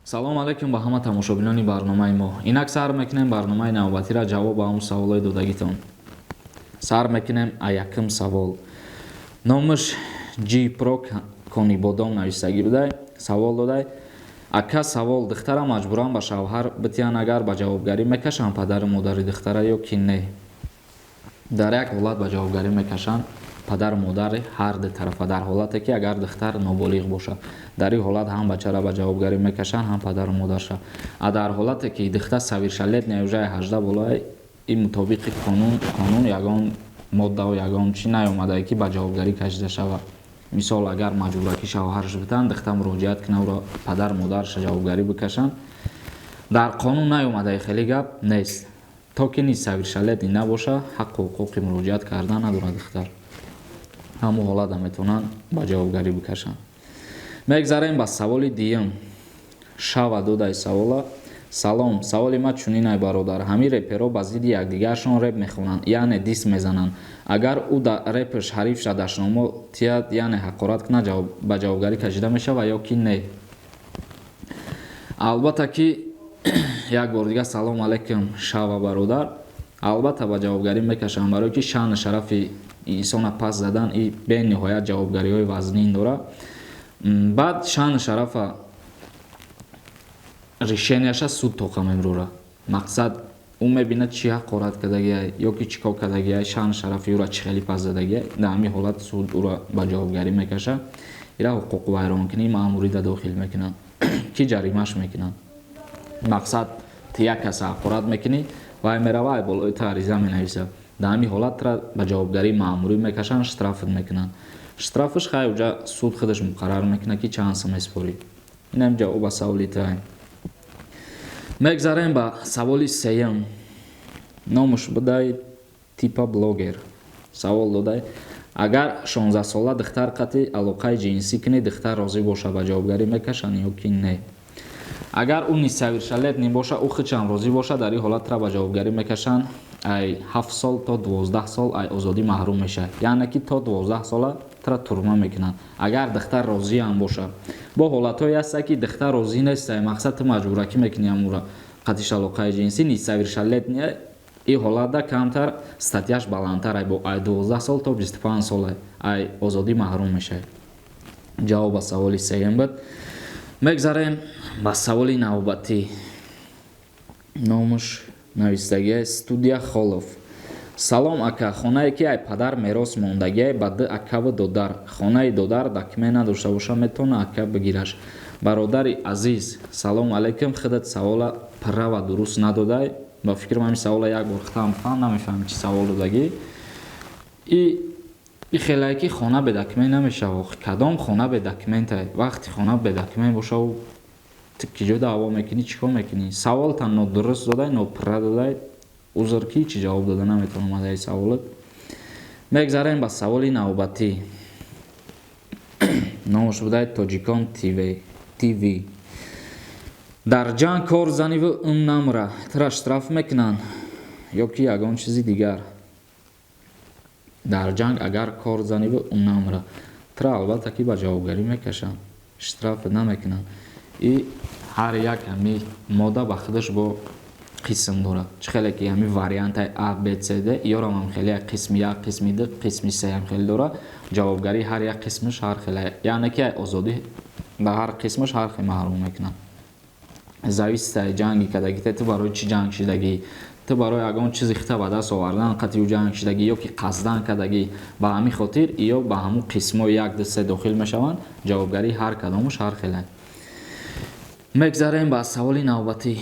Салом алейкум ба ҳама тамошобинони барномаи мо. Инак сар мекунем барномаи навбатиро, ҷавоб ба ҳамун саволҳои додагитон. Сар мекунем а якум савол. Номаш Ҷи Про Конибодом нависагӣ будай, савол додай: «Ака, савол: духтара маҷбуран ба шавҳар битиян, агар ба ҷавобгарӣ мекашанд падару модари духтара ё ки не?» Дар як ҳолат ба ҷавобгарӣ мекашанд падару модари ҳар ду тарафа, дар ҳолате ки агар духтар ноболиғ бошад. Дар ин ҳолат ҳам бачаро ба ҷавобгарӣ мекашанд, ҳам падару модарша. А дар ҳолате ки духтар совершеннолетняя, уже 18 болоа, ин мутобиқи қонун ягон моддау ягон чӣ наёмадае, ки ба ҷавобгарӣ кашида шавад. Мисол, агар маҷбуракӣ шавҳараш битанд, духтар муроҷиат кунад, ӯро падару модараша ҷавобгарӣ бикашанд, дар қонун наёмадае, хеле гап нест. То ки несовершеннолетний набоша, ҳаққу ҳуқуқи муроҷиат кардан надорад духтар. Ҳамон ҳолата метавонанд ба ҷавобгарӣ бикашанд. Мегзарем ба саволи дуюм. Шава додаи савола: «Салом, саволи ман чунин ай, бародар. Ҳамин реперо ба зидди якдигаршон реп мехонанд, яъне дисс мезананд. Агар ӯ да репш ҳарифша дашномо тияд, яъне ҳақорат кунад, ба ҷавобгарӣ кашида мешавад ё ки не?» Албатта ки, як бор дигар салом алейкум, Шава бародар. Албатта, ба ҷавобгарӣ мекашанд, барое ки шаъну шарафи инсона пас задан и бениҳоят ҷавобгариҳои вазнин дорад. Баъд шаъну шарафа решенияша суд тоқа мебурад. Мақсад, ӯ мебинад, чӣ ҳақорат кардагиай ё ки чӣ кор кардагиай, шаъну шарафи ӯра чӣ хеле пас задагиай. Дар ҳамин ҳолат суд ӯра ба ҷавобгарӣ мекашад. Ира ҳуқуқвайронкунии маъмурида дохил мекунанд, ки ҷаримаш мекунанд. Мақсад, ту як каса ҳақорат мекунӣ, вай мерава, ай болои ту ариза менависад. Дар ҳамин ҳолат тура ба ҷавобгарии маъмурӣ мекашанд, штрафт мекунанд. Штрафш хай, уҷа суд худаш муқаррар мекунад, ки чанд сум месупорӣ. Инам ҷавоб ба саволи туай. Мегзарем ба саволи сеюм. Номуш будай Типа блогер. Савол додай: «Агар 16-сола духтар қати алоқаи ҷинсӣ кунӣ, духтар розӣ боша, ба ҷавобгарӣ мекашанд ё ки не?» Агар ӯ несовершеннолетний боша, ӯ худшам розӣ боша, дар ин ҳолат тура ба ҷавобгарӣ мекашанд. Ай 7 сол то 12 сол ай озодӣ маҳрум мешавад, яъне ки то 12 сола тура турма мекунанд, агар духтар розиам боша. Бо ҳолатҳое ҳаста, ки духтар розӣ неста, мақсад, ту маҷбуракӣ мекунӣ амура қатиш алоқаи ҷинсӣ, несовершеннолетний. Ин ҳолатда камтар статьяш баландтар, ай бо ай 12 сол то 25 сол ай озодӣ маҳрум мешавад. Ҷавоб ба саволи сеюм буд. Мегзарем ба саволи навбатӣ. Номуш навистагия Студия Холов. «Салом, ака. Хонае ки ай падар мерос мондагиай ба ду акаву додар, хонаи додар документ надошта боша, метавона ака бигираш?» Бародари азиз, салом алейкум. Худат савола пурра ва дуруст надодай. Ба фикрам, ҳамин савола як бор худам бихоҳам, намефаҳмам, чӣ савол додагӣ. И хелае ки хона бе документ намешава. Кадом хона бе документай? Вақти хона бе документ боша, ту ки ҷо даъво мекунӣ, чӣ кор мекунӣ? Саволтан нодуруст додай, нопурра додай. Узр, ки чӣ ҷавоб дода наметавонам адаи саволат. Мегзарем ба саволи навбатӣ. Номаш будай Тоҷикон ТВ. «Дар ҷанг кор заниву ум намра, тура штраф мекунанд ё ки ягон чизи дигар?» Дар ҷанг агар кор заниву ум намра, тура албатта ки ба ҷавобгарӣ мекашанд, штраф намекунанд. И ҳар як ҳами модда ба худаш бо қисм дорад. Чӣ хеле ки ҳами вариантаи А, Б, С, Д, ёрам ҳам хеле як қисми як, қисми ду, қисми се ҳам хеле дорад. Ҷавобгарии ҳар як қисмаш ҳар хеле, яъне ки озодӣ ба ҳар қисмаш ҳар хел маҳрум мекунад. Зависит ай ҷанги кардагӣ, ту барои чӣ ҷанг шидагӣ, ту барои ягон чизи хита ба даст овардан қатъи ӯ ҷанг шидагӣ ё ки қасдан кардагӣ. Ба ҳамин хотир ё ба ҳамун қисмҳои як, ду, се дохил мешаванд. Ҷавобгарии ҳар кадомаш ҳар хеле. Мегзарем ба саволи навбатӣ.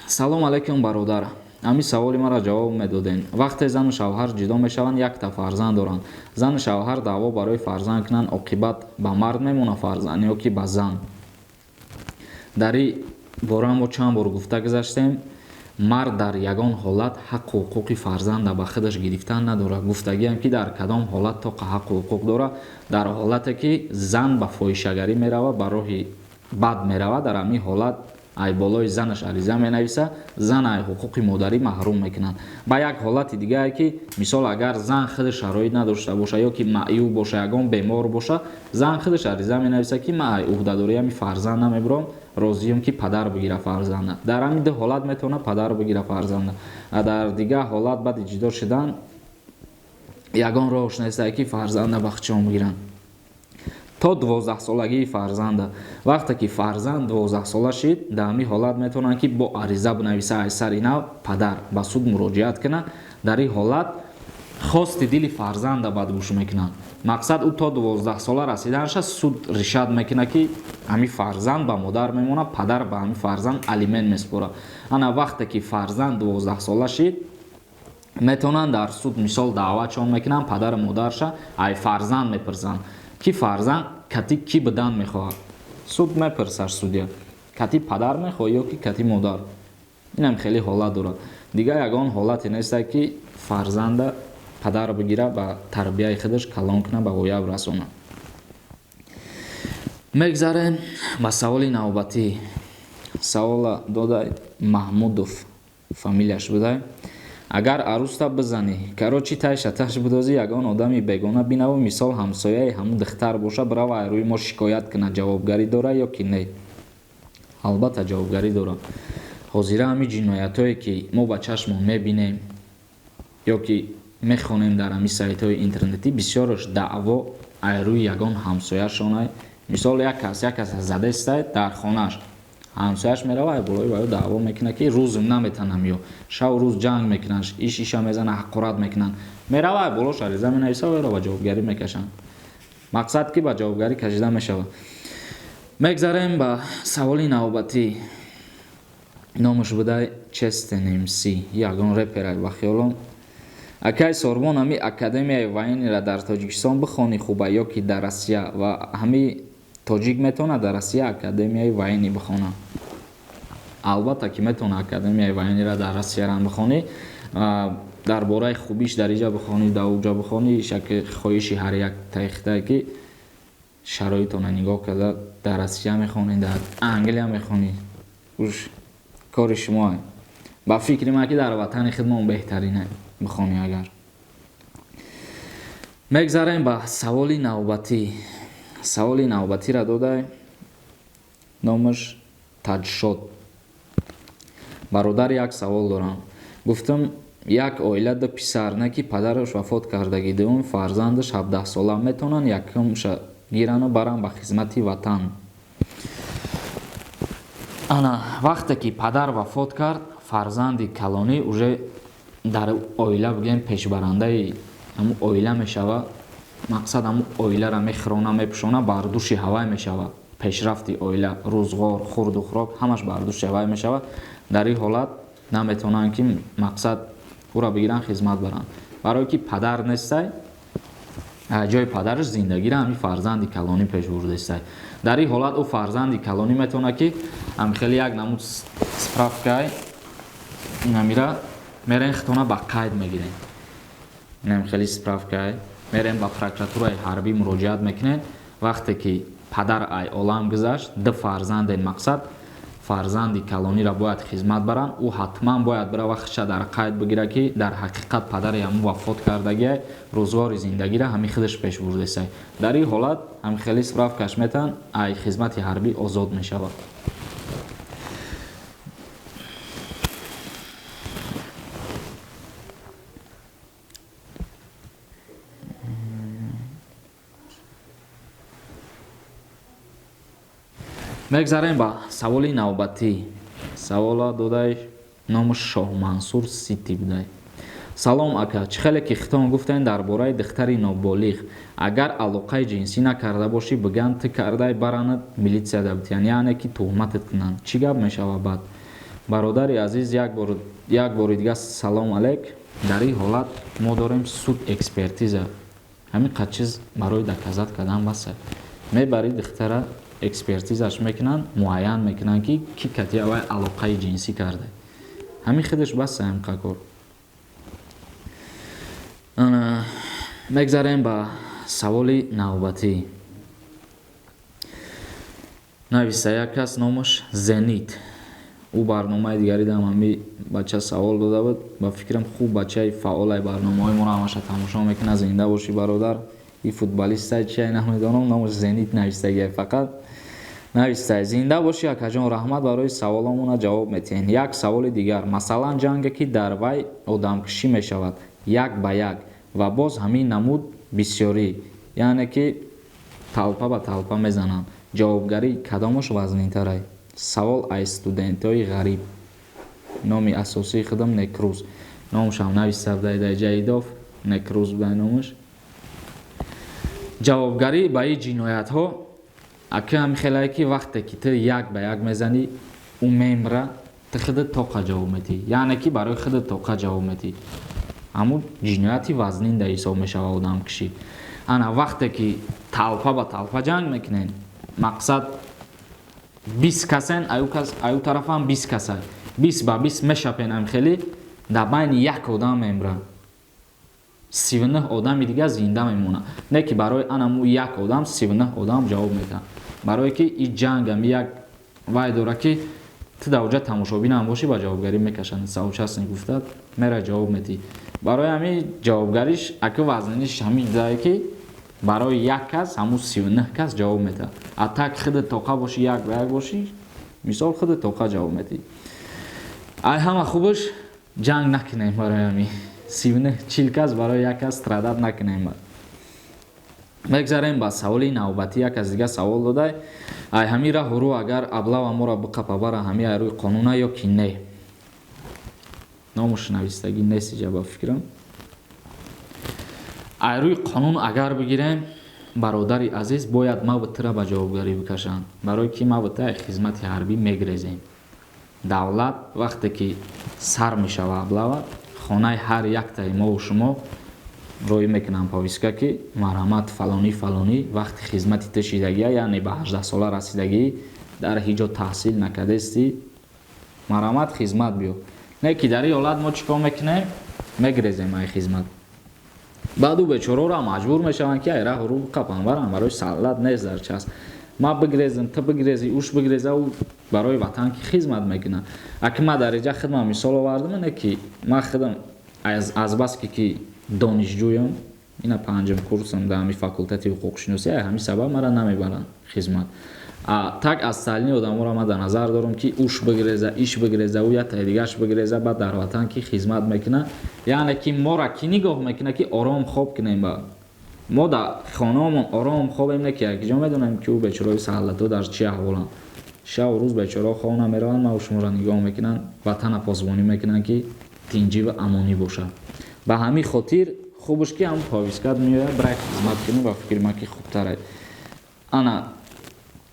«Салом алейкум, бародар. Ҳамин саволи маро ҷавоб медодем. Вақте зану шавҳар ҷудо мешаванд, якта фарзанд доранд. Зану шавҳар даъво барои фарзанд кунанд, оқибат ба мард мемонад фарзанд ё ки ба зан?» Дар ин бора мо чанд бор гуфта гузаштем: мард дар ягон ҳолат ҳаққу ҳуқуқи фарзанда ба худаш гирифтан надорад. Гуфтагиам, ки дар кадом ҳолат тоқа ҳаққу ҳуқуқ дорад: дар ҳолате ки зан ба фоҳишагарӣ меравад, ба роҳи бад меравад. Дар ҳамин ҳолат ай болои занаш ариза менависа, зан ай ҳуқуқи модарӣ маҳрум мекунанд. Ба як ҳолати дигае, ки мисол, агар зан худаш шароит надошта боша ё ки маъюб боша, ягон бемор боша, зан худаш ариза менависа, ки ман ай уҳдадории ҳами фарзанд намебурам. Розием, ки падар бигира фарзанда. Дар ҳамин ду ҳолат метавонад падар бигира фарзанда. А дар дигар ҳолат, баъди ҷудо шудан, ягон роҳш нестае, ки фарзанда ба худшон бигиранд то 12-солагии фарзанда. Вақте ки фарзанд 12-сола шид, дар ҳамин ҳолат метавонанд, ки бо ариза бинависа, аз сари нав падар ба суд муроҷиат кунад. Дар ин ҳолат хости дили фарзанда бад гӯш мекунанд. Мақсад, ӯ то 12-сола расиданаша суд решать мекунад, ки ҳамин фарзанд ба модар мемонад, падар ба ҳамин фарзанд алимент месупорад. Ана вақте ки фарзанд 12-сола шид, метавонанд дар суд, мисол, даъватшон мекунанд падару модарша, ай фарзанд мепурсанд, ки фарзанд кати кӣ будан мехоҳад. Суд мепурсад, судья: кати падар мехоҳӣ ё ки кати модар? Инам хеле ҳолат дорад. Дигар ягон ҳолате нестае, ки фарзанда падар бигира, ба тарбияи худаш калон кунад, ба воя расонад. Мегзарем ба саволи навбатӣ. Савола дода Маҳмудов фамилияш будай. Агар арӯста бизанӣ, короче, тайша таш будозӣ, ягон одами бегона бинаву, мисол, ҳамсояи ҳамун духтар боша, бирава ай рӯи мо шикоят кунад, ҷавобгарӣ дора ё ки не? Албатта, ҷавобгарӣ дорад. Ҳозира ҳамин ҷиноятҳое, ки мо ба чашмон мебинем ё ки мехонем дар ҳамин сайтҳои интернетӣ, бисёраш даъво ай рӯи ягон ҳамсояшонай. Мисол, як кас задестай дар хонааш, ҳамсояш мерава, ай болои ваё даъво мекунад, ки рӯзм наметанам, ё шаву рӯз ҷанг мекунанд, иш иша мезанад, ҳақорат мекунанд. Мерава, ай болош ариза менависа, вайро ба ҷавобгарӣ мекашанд. Мақсад, ки ба ҷавобгарӣ кашида мешавад. Мегзарем ба саволи навбатӣ. Номаш будай Честен МС, ягон реперай ба хиёлом. Акай Сорбон, ҳами академияи военныйра дар Тоҷикистон бихонӣ хуба ё ки дар Россия? Ва ҳами тоҷик метавонад дар Россия академияи военный бихонад? Албатта, ки метавонад академияи военныйра дар Россиярам бихонӣ. Дар бораи хубиш дар иҷа бихонӣ, дар уҷа бихонӣ, шаки хоҳиши ҳар як таихтае, ки шароитона нигоҳ карда, дар Россия мехонӣ, дар Англия мехонӣ, уш кори шумоа. Ба фикри ман, ки дар ватани худмон беҳтарине бихонӣ агар. Мегзарем ба саволи навбатӣ. Саволи навбатиро додай, номаш Таҷшод. Бародар, як савол дорам. Гуфтам, як оила ду писар, не ки падараш вафот кардагӣ, дуюм фарзандаш 17-сола, метавонанд якумша гирану баранд ба хизмати ватан? Ана вақте ки падар вафот кард, фарзанди калонӣ уже дар оила, бигӯем, пешбарандаи ҳамун оила мешавад. Мақсад, ҳамун оиларо мехӯрона, мепӯшона, бар дӯши ҳавай мешавад. Пешрафти оила, рӯзғор, хурду хӯрок, ҳамаш бар дӯши ҳавай мешавад. Дар ин ҳолат наметавонанд, ки мақсад, ӯро бигиранд, хизмат баранд, барое ки падар нестай, ҷои падараш зиндагиро ҳамин фарзанди калонӣ пеш бурдестай. Дар ин ҳолат ӯ фарзанди калонӣ метавонад, ки ҳам хеле як намуд справкай инамира мерен, хитона ба қайд мегирем. Инам хеле справкай, мерем, ба прокуратураи ҳарбӣ муроҷиат мекунем. Вақте ки падар ай олам гузашт, ду фарзанден, мақсад, фарзанди калониро бояд хизмат баранд, ӯ ҳатман бояд бирава, худша дар қайд бигирад, ки дар ҳақиқат падари ҳамун вафот кардагиай, рӯзғори зиндагиро ҳамин худаш пеш бурдесай. Дар ин ҳолат ҳам хеле справкаш метаҳанд, ай хизмати ҳарбӣ озод мешавад. Мегзарем ба саволи навбатӣ. Савола додай, номаш Шоҳмансур Сити будай. Салом, ака. Чӣ хеле ки хитон гуфтем дар бораи духтари ноболиғ, агар алоқаи ҷинсӣ накарда бошӣ, бигӯянд ту кардай, баранад, милитсияда битиян, яъне ки туҳматат кунанд, чӣ гап мешавад баъд? Бародари азиз, як бори дигар салом алейк. Дар ин ҳолат мо дорем суд, экспертиза. Ҳамин қад чиз барои доказать кардан басе. Мебарӣ духтара, экспертизаш мекунанд, муайян мекунанд, ки ки кати авай алоқаи ҷинсӣ карда. Ҳамин худаш басе, ҳамин кор. Мегзарем ба саволи навбатӣ. Нависта як кас, номаш Зенит. Ӯ барномаи дигари дам ҳами бача савол дода буд. Ба фикрам, хуб бачаи фаъолай, барномаҳои моро ҳамаша тамошо мекунад. Зинда бошӣ, бародар. И футболистай, чиай, намедонам, номаш Зенит навистагиай фақат. Навистай: зинда бошӣ, акаҷон, раҳмат барои саволомона ҷавоб метиҳен. Як саволи дигар: масалан, ҷанге, ки дар вай одамкушӣ мешавад як ба як ва боз ҳамин намуд бисёрӣ, яъне ки толпа ба толпа мезананд, ҷавобгарии кадомаш вазнинтарай? Савол аз студентои ғариб. Номи асосии худам Некрӯз. Номашам нависта будай дар ҷаидов, Некрӯз будай номаш. Ҷавобгарӣ ба ин ҷиноятҳо, ака, ҳами хелае, ки вақте ки ту як ба як мезанӣ, ӯ мемра, ту худат тоқа ҷавоб метиҳӣ, яъне ки барои худат тоқа ҷавоб метиҳӣ. Ҳамун ҷинояти вазнин да ҳисоб мешавад одамкушӣ. Ана вақте ки толпа ба толпа ҷанг мекунен, мақсад, 20 касен, аю тарафам 20 каса, 20 ба 20 мешапен, ам хеле дар байни як одам мемра, 39 одами дигар зинда мемонад. Не ки барои анаму як одам 39 одам ҷавоб медиҳад, барое ки и ҷанг ами як вай дора, ки ту дар оҷа тамошобинам бошӣ, ба ҷавобгарӣ мекашанд. Соучастник гуфтад, мера, ҷавоб метиҳӣ. Барои ҳамин ҷавобгариш, ака, вазниниш ҳамин дае, ки барои як кас ҳамун 39 кас ҷавоб медиҳад. А так худат тоқа бошӣ, як ба як бошӣ, мисол, худат тоқа ҷавоб медиҳӣ. Ай ҳама хубаш ҷанг накунем, барои ҳамин 39, 40 кас барои як кас страдать накунем. Мегзарем ба саволи навбатӣ. Як аз дига савол додай: ай ҳамин раҳу рӯ агар облава моро биқапа бара, ҳами ай рӯи қонуна ё ки не? Номуш навистагӣ нест иҷа, ба фикрам. Ай рӯи қонун агар бигирем, бародари азиз, бояд маву тура ба ҷавобгарӣ бикашанд, барое ки маву ту ай хизмати ҳарбӣ мегрезем. Давлат вақте ки сар мешава облава, хонаи ҳар яктаи мову шумо роӣ мекунанд повестка, ки марҳамат, фалонӣ, фалонӣ, вақти хизмати ту шидагия, яъне ба 18 сола расидагӣ, дар ҳеҷ ҷо таҳсил накардастӣ, марҳамат, хизмат биё. Не ки дар ин ҳолат мо чӣ кор мекунем? Мегрезем ай хизмат. Баъд ӯ бечораро маҷбур мешаванд, ки ай раҳу рӯ қапан баранд. Барои саллат нест дар час ма бигрезем, ту бигрезӣ, уш бигреза, ӯ барои ватан ки хизмат мекунад. Аки ма дар инҷа хидмат мисол овардам, не ки ма худам азбаски ки донишҷӯям, ина панҷум курсам дар ҳамин факултети ҳуқуқшиносӣ, ай ҳамин сабаб мара намебаранд хизмат. Так остальные одаморо ма дар назар дорам, ки уш бигреза, иш бигреза, ӯ яктаи дигаш бигреза, баъд дар ватан ки хизмат мекунад, яъне ки мора кӣ нигоҳ мекунад, ки ором хоб кунем? Ба мо дар хонаомон ором хобем, не ки якҷо медонем, ки ӯ бечораи саҳлато дар чӣ аҳволанд. Шабу рӯз бечораҳо хоб намераванд, маву шуморо нигоҳ мекунанд, ватана посбонӣ мекунанд, ки тинҷӣ ва амонӣ бошад. Ба ҳамин хотир хубаш ки ҳамн повестка т меояд, бирай, хизмат кунӣ, ба фикри ман, ки хубтар. Ана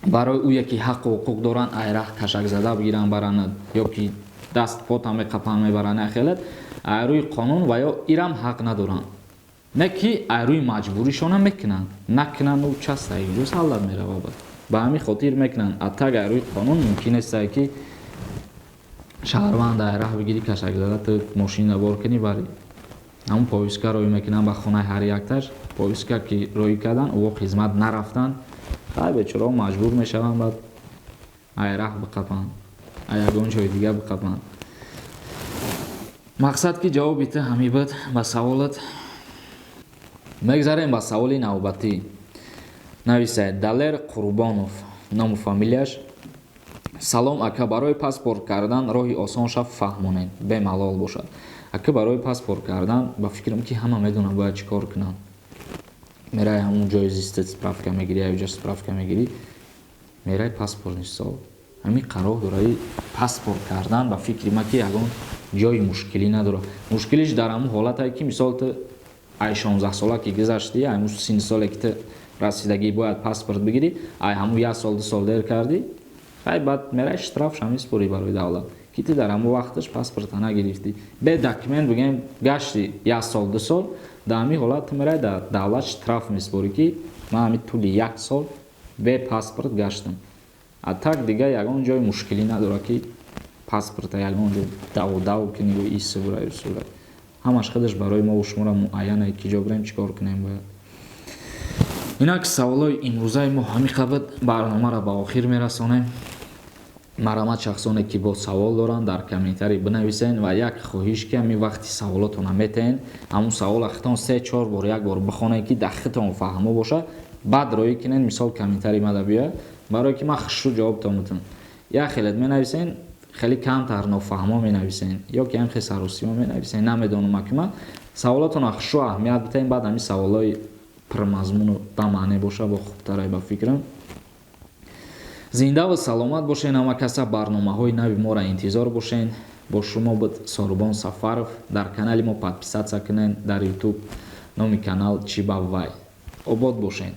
барои ӯе ки ҳаққу ҳуқуқ доранд, айраҳ кашакзада бигиранд, баранд, ё ки даст пота меқапанд, мебаранд, хелет айрӯи қонун ва ё ирам ҳақ надоранд, не ки айрӯи маҷбуришона мекунанд. Накунанд, ӯ часта ҷо саллат мерава. Ба ҳамин хотир мекунанд. А так айрӯи қонун мумкин нестае, ки шаҳрванд айраҳ бигирӣ, кашакзада ту мошина бор кунӣ, барӣ. Ҳамун повестка роӣ мекунанд ба хонаи ҳар якташ. Повестка ки роӣ карданд, ӯ хизмат нарафтанд, хай, бечораҳо маҷбур мешаванд, баъд айраҳ биқапанд, ягон ҷои дига биқапанд. Мақсад ки ҷавоби ту ҳамин буд ба саволат. Мегзарем ба саволи навбатӣ. Нависад Далер Қурбонов ному фамилияш: салом, ака, барои паспорт кардан роҳи осон шав фаҳмонед, бемалол бошад. Ака, барои паспорт кардан, ба фикрам, ки ҳама медонанд, бояд чӣ кор кунанд. Мерай ҳамун ҷои зистат, справка мегирӣ, аёҷа справка мегирӣ, мерай, паспорт мисол. Ҳамин қарор дораи паспорт кардан, ба фикри ман, ки ягон ҷои мушкилӣ надорад. Мушкилиш дар ҳамун ҳолатае, ки мисол, ту ай 16 сола ки гузаштӣ, ҳамун синни соле ки ту расидагӣ, бояд паспорт бигирӣ, ай ҳамун як сол, 2 сол дер кардӣ, хай, баъд мерай, штраф ша месупорӣ барои давлат, ки ту дар ҳамун вақташ паспорта нагирифтӣ, бе документ, бигем, гашти як сол, 2 сол. Дар ҳамин ҳолат ту мерай, дар давлат штраф месупорӣ, ки ман ҳамин тӯли як сол бе паспорт гаштам. А так дига ягон ҷои мушкилӣ надорад, ки паспорта ягон ҷо даву дав кунӣ, исубра, усубра. Ҳамаш худаш барои мо шуморо муайяне, ки ҷо бирем, чӣ кор кунем бояд. Инак, саволои имрӯзаи мо ҳамин қабд. Барномаро ба охир мерасонем. Марҳамат, шахсоне ки бо савол доранд, дар комментарий бинависен. Ва як хоҳиш, ки ҳамин вақти саволотона метаҳен, ҳамун савола хитон се чор бор, як бор бихонед, ки дар хитон фаҳмо бошад, баъд роӣ кунед. Мисол, комментарий мада биёяд. Барое ки ман хушрӯ ҷавобтон метавонам. Як хелет менависен, хеле камтар нофаҳмо менависен ё ки ҳам хел саросима менависен, намедонам. Акима саволотонро хушрӯ аҳамият битаем, баъд ҳамин саволҳои пурмазмуну ба маъне боша, бо хубтарай ба фикрам. Зинда ва саломат бошен ҳама каса, барномаҳои нави моро интизор бошен. Бо шумо буд Сорубон Сафаров. Дар канали мо подписаться кунен дар Ютуб, номи канал Чӣ ба вай. Обод бошен.